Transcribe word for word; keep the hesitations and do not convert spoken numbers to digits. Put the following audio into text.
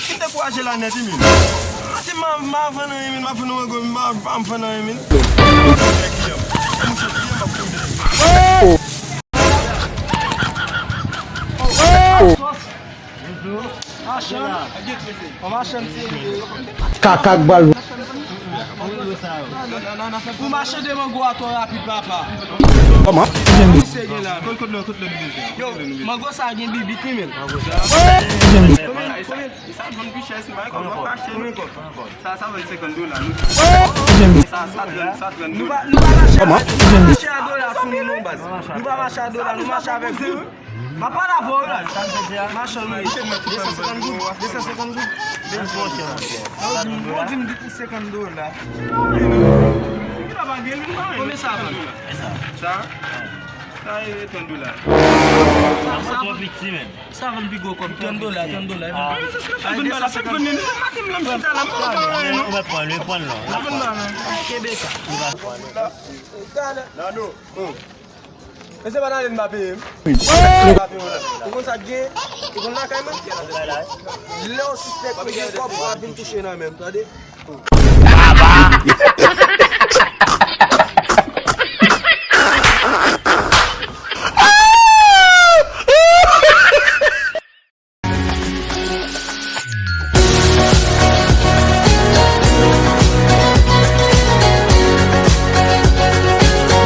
M dekouraje la nèt, wi, men. Mati, m a, m a vann anyen, men. M a vann mango, m a, m a vann anyen, men. Machann. Yon machann serye. Kaka k bal. Pou machann de mango a twò rapid, papa. Kòman? Yo, mango sa gen bibit, wi, men. Sa, sa vann pi chè, si bay kòb, mwen pa achte, non. Sa, sa vann senkant dola, nou. Sa, sa trant, sa trant dola. Nou pa, nou pa mache a, nou pa mache a dola sou nou, non, baz. Nou pa mache a dola, nou mache avèk goud. M ap pale avè w la. Machann, wi. De san senkant goud, de san senkant goud. Ou di m, ou di m senkant dola. Konbyen sa vann? Sa? Sa e trant dola. Sa vann pi gwo kòb, trant dola, trant dola. Trant dola, sa vann, men, maten m la, m chita la, m pa konn anyen, non. Kenbe sa. Nano. Mesye pa t ale m pa peye m. Ou konn sa k gen? Ou konn lakay mwen? Lè w sispèk ou gen kòb, ou ap vin touche nan men m, tande?